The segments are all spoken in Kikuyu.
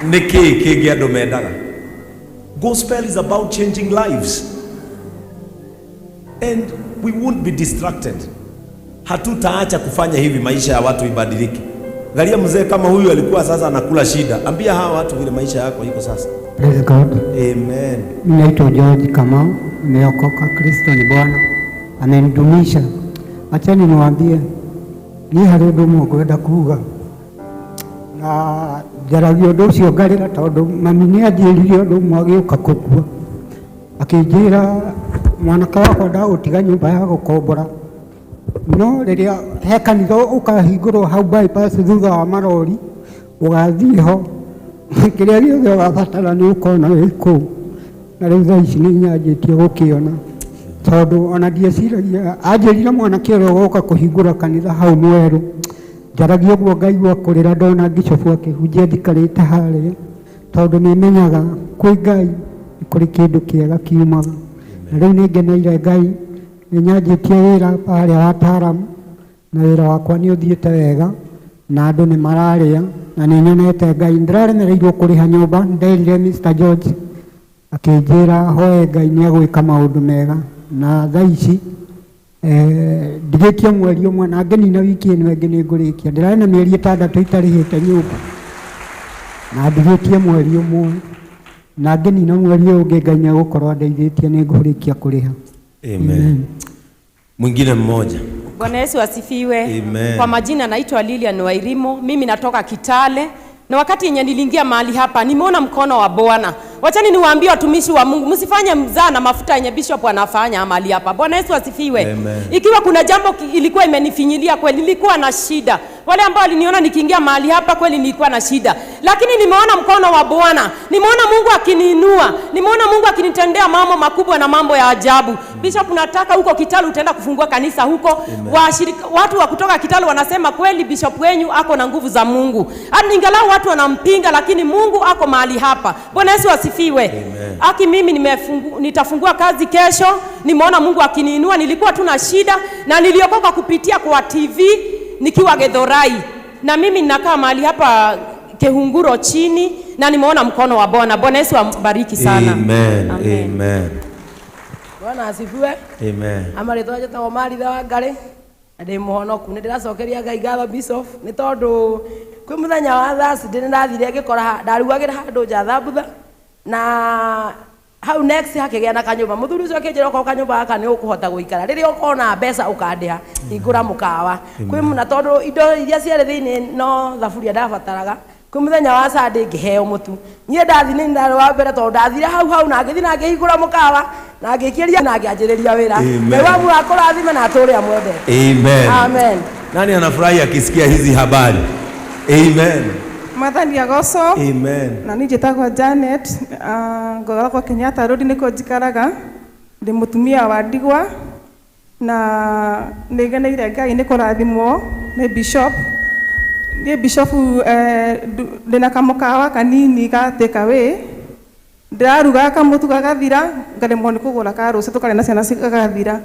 Nĩ kĩĩ kĩngĩ andũ mendaga? Gospel is about changing lives and we won't be distracted. Hatutaacha kufanya hivi maisha ya watu ibadilike. Angalia mzee kama huyu alikuwa sasa anakula shida. Ambia hawa watu vile maisha yako iko sasa. Praise God. Amen. Mimi naitwa George Kamau, nimeokoka. Kristo ni Bwana, amenidumisha. Acheni niwaambie, niĩ harĩ ũndũ ũmwe ngwenda kuga, na njaragia ũndũ ũcio ngarĩra tondũ mami nĩ anjĩrire ũndũ ũmwe agĩũka kũkua, akĩnjĩra mwanake wakwa ndagũtiga nyũmba ya gũkombora, no rĩrĩa he kanitha ũkahingũrwo hau bypass thutha wa marori, ũgathiĩ ho kĩrĩa gĩothe ũgabatara nĩ ũkona wĩ kũu. Na rĩu thaa ici nĩ nyanjĩtie gũkĩona, tondũ ona ndieciragia. Anjĩrire mwanake ũrĩa ũgoka kũhingũra kanitha hau mwerũ, njaragia ũguo ngaigua kũrĩra ndona Bishop akĩhunjia njikarĩte harĩa, tondũ nĩ menyaga kwĩ Ngai kũrĩ kĩndũ kĩega kiumaga. Na rĩu nĩ ngeneire Ngai, nĩ nyanjĩtie wĩra harĩa wataaramu, na wĩra wakwa nĩ ũthiĩte wega, na andũ nĩ mararĩa, na nĩ nyonete Ngai. Ndĩraremereirwo kũrĩha nyũmba, nderire Mr. George akĩnjĩra hoe Ngai nĩ egwĩka maũndũ mega, na thaa ici ndigĩtie mweri ũmwe, na ngĩnina wiki ĩno ĩngĩ nĩ ngũrĩkia. Ndĩrarĩ na mĩeri 6 itarĩhĩte nyũmba, na ndigĩtie mweri ũmwe, na ngĩnina mweri ũyũ ũngĩ Ngai nĩ egũkorwo andeithĩtie, nĩ ngũrĩkia kũrĩha. Amen. Mwingine mmoja. Bwana Yesu asifiwe. Amen. Kwa majina naitwa Lilian Wairimo, mimi natoka Kitale. Na wakati yenye niliingia mahali hapa nimeona mkono wa Bwana. Wachani niwaambie watumishi wa Mungu, msifanye mzaa na mafuta yenye bishop anafanya mahali hapa. Bwana Yesu asifiwe. Amen. Ikiwa kuna jambo ilikuwa imenifinyilia kweli, nilikuwa na shida. Wale ambao waliniona nikiingia mahali hapa kweli nilikuwa na shida. Lakini nimeona mkono wa Bwana. Nimeona Mungu akiniinua. Nimeona Mungu akinitendea mambo makubwa na mambo ya ajabu. Bishop, nataka huko Kitale utaenda kufungua kanisa huko. Watu wa kutoka Kitale wanasema kweli bishop wenyu ako na nguvu za Mungu. Hata ingalau watu wanampinga, lakini Mungu ako mahali hapa. Bwana Yesu asifiwe. Amen. Aki mimi nitafungua kazi kesho. Nimeona Mungu akiniinua. Nilikuwa tu na shida na niliokoka kupitia kwa TV nikiwa Githurai. Na mimi ninakaa mahali hapa Kehunguro chini na nimeona mkono wa Bwana. Bwana Yesu ambariki sana. Amen. Amen. Amen. Bwana asifiwe. Amen. Ama rĩtwa njĩtagwo Maritha wa Ngarĩ na ndĩ mũhonoku. Nĩ ndĩracokeria Ngai ngatho Bishop nĩ tondũ kwĩ mũthenya wa Thursday nĩ ndathire ngĩkora ndarugagĩra handũ nja thambutha, na hau next hakĩgĩa na kanyũmba. Mũthuri ũcio akĩnjĩra okorwo kanyũmba gaka nĩ ũkũhota gũikara, rĩrĩa ũkona mbeca ũkandĩha, hingũra mũkawa. Kwĩ na tondũ indo iria ciarĩ thĩinĩ no thaburia ndabataraga. Kwĩ mũthenya wa Sunday ngĩheo mũtu. Niĩ ndathi nĩ ndarĩ wa mbere tondũ ndathire hau hau na ngĩthiĩ na ngĩhingũra mũkawa na ngĩkĩria na ngĩanjĩrĩria wĩra. Amen. Ngai wa muoyo akũrathime na atũũre amwendete. Amen. Amen. Nani anafurahi akisikia hizi habari? Amen. Mwathani agocwo. Amen. Na niĩ njĩtagwo Janet, ngoragwo Kenyatta Road nĩkuo njikaraga, ndĩ mũtumia wa ndigwa na nĩ ngeneire Ngai nĩ kũrathimwo nĩ bishop. Niĩ bishop, ndĩna kamũkawa kanini ga take away, ndĩraruga kamũtu gagathira, ngaremwo nĩ kũgũra ka rũciũ tũkarĩa na ciana gagathira.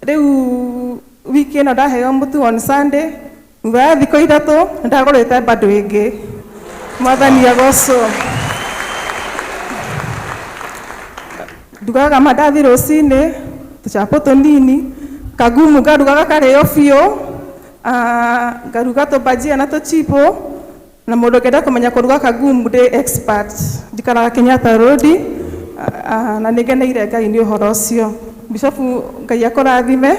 Rĩu wiki ĩno ndaheo mũtu on Sunday, thutha wa thikũ 3 nĩndagũrĩte bado ĩngĩ. Mwathani agocwo. Ndugaga mandathi rũcinĩ, tũchapo tũnini, kagumu ngaruga gakarĩo biũ, ngaruga tũbajia na tũchipo, na mũndũ ũngĩenda kũmenya kũruga kagumu ndĩ expert. Njikaraga Kenyatta Road, na nĩ ngeneire Ngai nĩ ũhoro ũcio. Bishop, Ngai akũrathime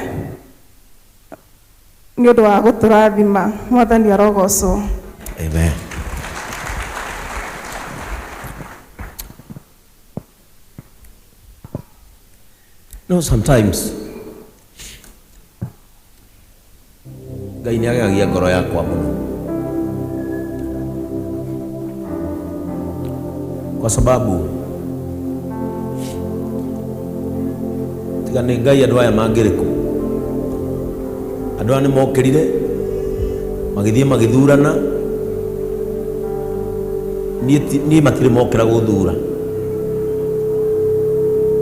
nĩ ũndũ wa gũtũrathima. Mwathani arogocwo. Amen. No, sometimes Ngai nĩ agegagia ngoro yakwa mũno, kwa sababu tiga nĩ Ngai andũ aya mangĩrĩ kũ. Andũ aya nĩ mokĩrire magĩthiĩ magĩthurana. Niĩ matirĩ mokĩra gũthura,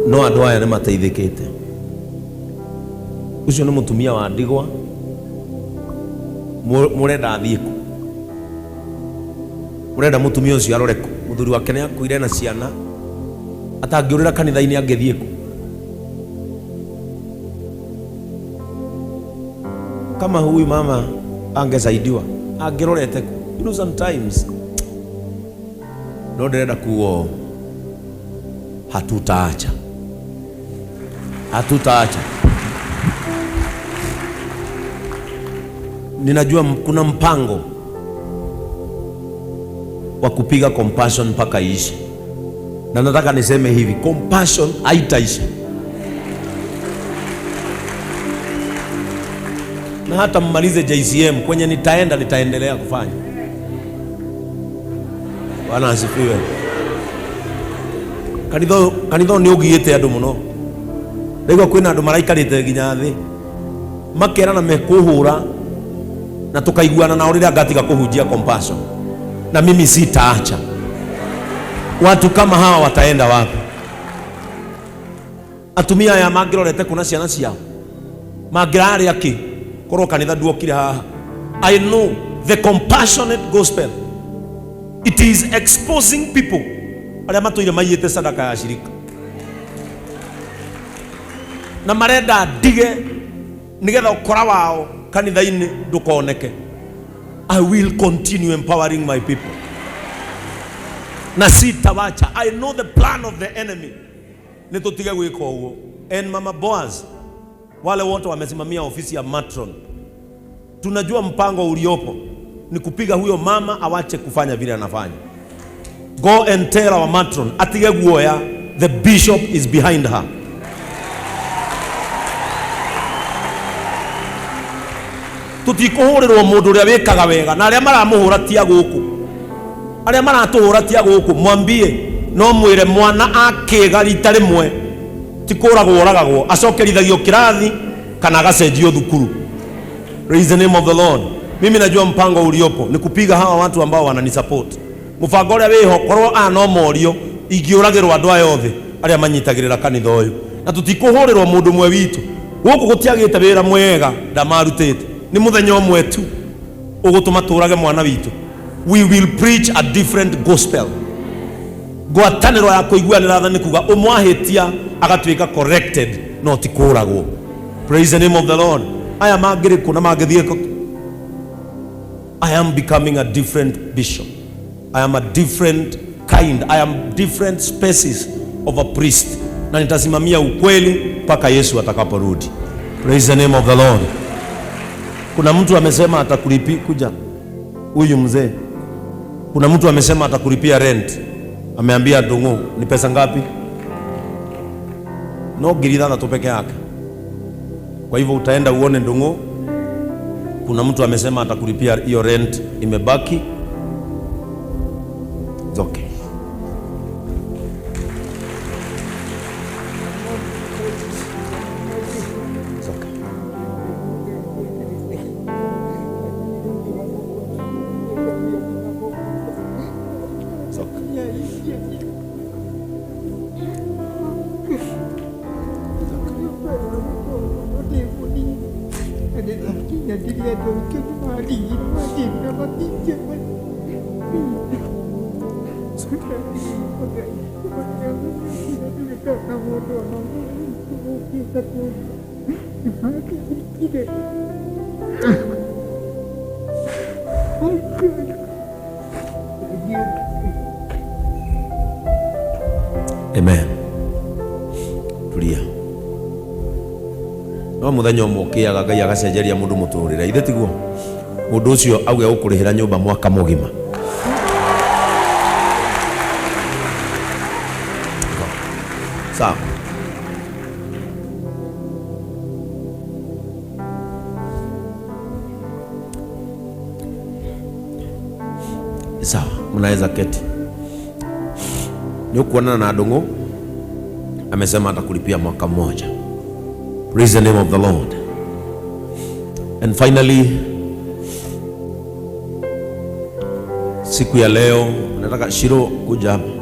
no andũ aya nĩ mateithĩkĩte. Ũcio nĩ mũtumia wa ndigwa, mũrenda athiĩ kũ? Urenda mutumia ucio arore ku? Muthuri wake nĩ akuire na ciana, atangĩũrĩra kanitha-inĩ angĩthiĩ kũ? Kama huyu mama angesaidiwa, angĩrorete kũ? You know, sometimes no ndĩrenda kuga ũũ, hatutaacha, hatutaacha. Ninajua kuna mpango wa kupiga Compassion mpaka iishe, na nataka niseme hivi, Compassion haitaisha, na hata mmalize JCM, kwenye nitaenda nitaendelea kufanya. Bwana asifiwe. Kanitha kanitha nĩ ũgiĩte andũ mũno. Ndaigua kwĩna andũ maraikarĩte nginya thĩ makerana mekũhũra na tukaiguana nao rĩrĩa ngatiga kũhunjia Compassion, na mimi sitaacha. Watu kama hawa wataenda wapi? Atumia aya mangĩrorete kuna ciana ciao mangĩrarĩa kĩ korwo kanitha nduokire haha? I know the compassionate gospel, it is exposing people arĩa matũire maiyĩte sadaka ya shirika na marenda ndige nigetha ũkora wao kanitha-inĩ ndũkoneke. I will continue empowering my people na sitawacha. I know the plan of the enemy nĩ tũtige gwĩka ũguo. And Mama Boaz, wale wote wamesimamia ofisi ya matron, tunajua mpango uliopo ni kupiga huyo mama awache kufanya vile anafanya. Go and tell our matron atige guoya, the bishop is behind her. Tutikũhũrĩrwo mũndũ ũrĩa wĩkaga wega, na arĩa maramũhũra ti a gũkũ, arĩa maratũhũra ti a gũkũ. Mwambie no mwĩre mwana akĩga rita rĩmwe ti kũragwo oragagwo, acokerithagio kĩrathi kana agacenjio thukuru. Praise the name of the Lord. Mimi najua mpango uliopo ni kupiga hawa watu ambao wananisupport. Mũbango ũrĩa wĩho, korwo aya no morio, ingĩũragĩrwo andũ aya othe arĩa manyitagĩrĩra kanitha ũyũ, na tũtikũhũrĩrwo mũndũ ũmwe witũ. Gũkũ gũtiagĩte wĩra mwega ndamarutĩte, nĩ mũthenya ũmwe tu ũgũtũma tũrage mwana witũ. We will preach a different gospel. Ngwatanĩro ya kũiguanĩra tha nĩ kuga ũmwe ahĩtia agatuĩka corrected, no ti kũragwo. Praise the name of the Lord. Aya mangĩrĩ kũ na mangĩthiĩ kũ? I am becoming a different bishop. I am a different kind. I am different species of a priest. Na nitasimamia ukweli mpaka Yesu atakaporudi. Praise the name of the Lord. Kuna mtu amesema atakulipia, kuja huyu mzee. Kuna mtu amesema atakulipia rent. Ameambia Ndung'u ni pesa ngapi? No 6,000 peke yake. Kwa hivyo utaenda uone Ndung'u. Kuna mtu amesema atakulipia hiyo rent imebaki. It's okay. It's okay. It's okay. Amen. Tulia. No muthenya ũmwe ũkĩaga Ngai agacenjeria mũndũ mũtũrĩre, ithe tiguo? Mũndũ ũcio auge gũkũrĩhĩra nyũmba mwaka mũgima. Sawa. Sawa, mnaweza keti. Ni kuonana na Ndung'u, amesema atakulipia mwaka mmoja. Praise the name of the Lord. And finally, siku ya leo nataka Shiro kuja hapa.